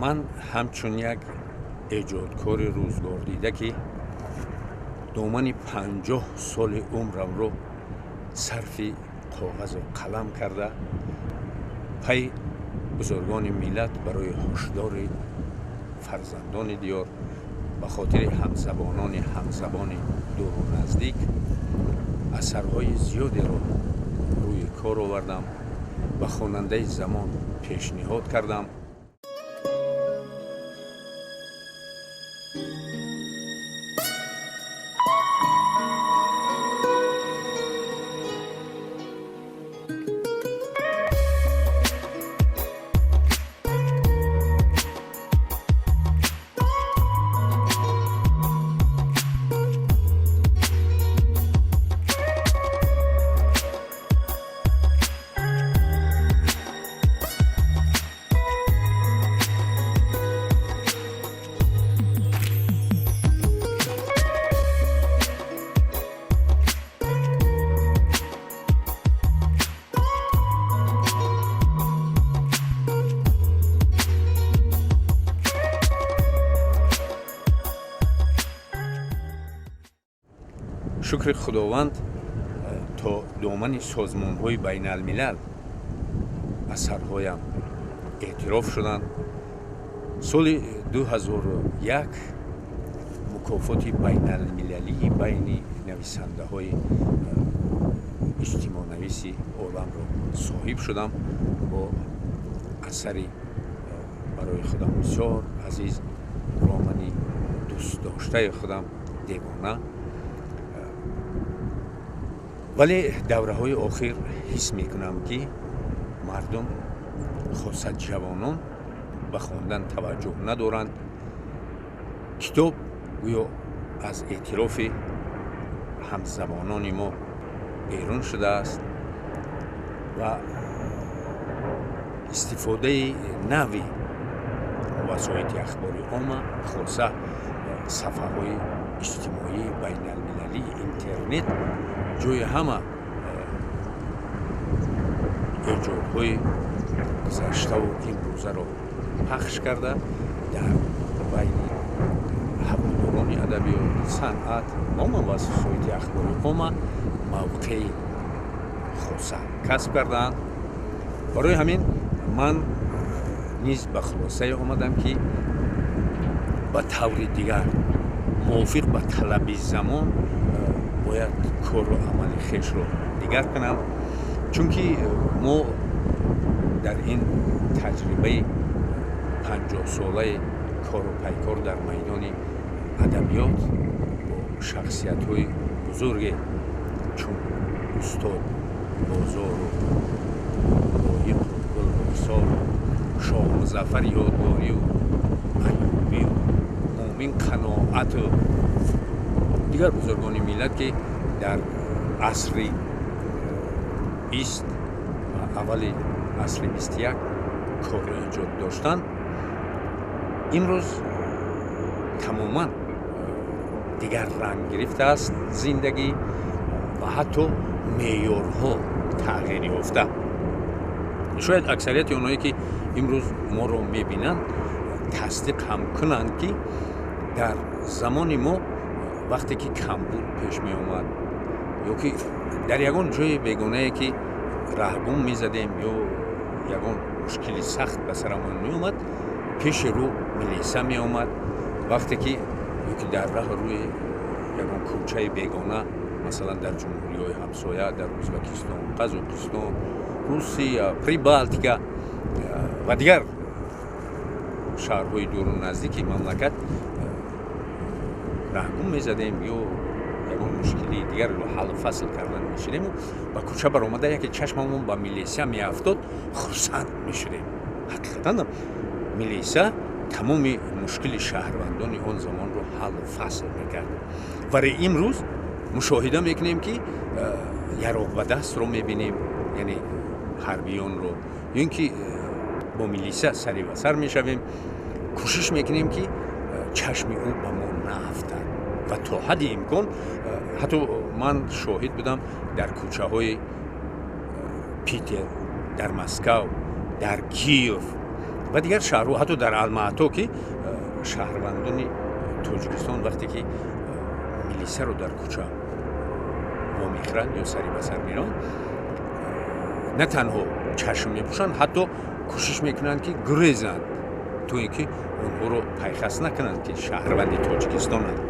Ман ҳамчун як эҷодкори рӯзгордида, ки домани 50 соли умрамро сарфи коғазу қалам карда, пай бузургони миллат барои ҳушдори фарзандони диёр, ба хотири ҳамзабонони ҳамзабони дуру наздик асарҳои зиёдеро рӯи кор овардам, ба хонандаи замон пешниҳод кардам. Шукри Худованд, то домани созмонҳои байналмилал асарҳоям эътироф шуданд. Соли 2001 мукофоти байналмилалии байни нависандаҳои иҷтимоънависи оламро соҳиб шудам бо асари барои худам бисёр азиз, романи дӯстдоштаи худам «Девона». Вале давраҳои охир ҳис мекунам, ки мардум, хоса ҷавонон, ба хондан таваҷҷӯҳ надоранд. Китоб гӯё аз эътирофи ҳамзабонони мо берун шудааст ва истифодаи нави васоити ахбори омма, хоса сафҳаҳои иҷтимоии байналмилалии интернет, ҷои ҳама эҷодҳои гузаштаву имрӯзаро пахш карда, дар байни ҳаводорони адабиёт, санъат, умуман васоити ахбори омма мавқеи хоса касб кардаанд. Барои ҳамин ман низ ба хулосае омадам, ки ба таври дигар, мувофиқ ба талаби замон, бояд кору амали хешро дигар кунам, чунки мо дар ин таҷрибаи 50-солаи кору пайкор дар майдони адабиёт бо шахсиятҳои бузурге чун устод Бозору Лоиқу Гулрухсору Шоҳмузаффари Ёдгорию Аюбию Муъмин Қаноату дигар бузургони миллат, ки дар асри 20 ва аввали асри 21 кору эҷод доштанд, имрӯз тамоман дигар ранг гирифтааст зиндагӣ ва ҳатто меъёрҳо тағйир ёфта. Шояд аксарияти онҳое, ки имрӯз моро мебинанд, тасдиқ ҳам кунанд, ки дар замони мо вақте ки камбуд пеш меомад ё ки дар ягон ҷои бегонае ки раҳгум мезадем ё ягон мушкили сахт ба сарамон меомад, пеши рӯ милиса меомад. Вақте ки ё ки дар раҳ рӯи ягон кӯчаи бегона, масалан, дар ҷумҳуриҳои ҳамсоя, дар Ӯзбекистон, Қазоқистон, Русия, Прибалтика ва дигар шаҳрҳои дуру наздики мамлакат раҳгум мезадем ё ягон мушкилии дигарро ҳаллу фасл кардан мешудему ба кӯча баромада, яке чашмамон ба милиса меафтод, хурсанд мешудем. Ҳақиқатан милиса тамоми мушкили шаҳрвандони он замонро ҳаллу фасл мекард. Вале имрӯз мушоҳида мекунем, ки яроқ ба дастро мебинем, яъне ҳарбиёнро, ё ин ки бо милиса сари ва сар мешавем, кӯшиш мекунем, ки чашми ӯ ба мо наафтад ва то ҳадди имкон. Ҳатто ман шоҳид будам дар кӯчаҳои Питер, дар Москав, дар Киев. Ва дигар шаҳрҳо, ҳатто дар Алмаато, ки шаҳрвандони Тоҷикистон вақте ки милисаро дар кӯча вомехӯранд ё сари ба сар мераванд, на танҳо чашм мепӯшанд, ҳатто кӯшиш мекунанд, ки гурезанд, то ин ки онҳоро пайхас накунанд, ки шаҳрванди Тоҷикистонанд.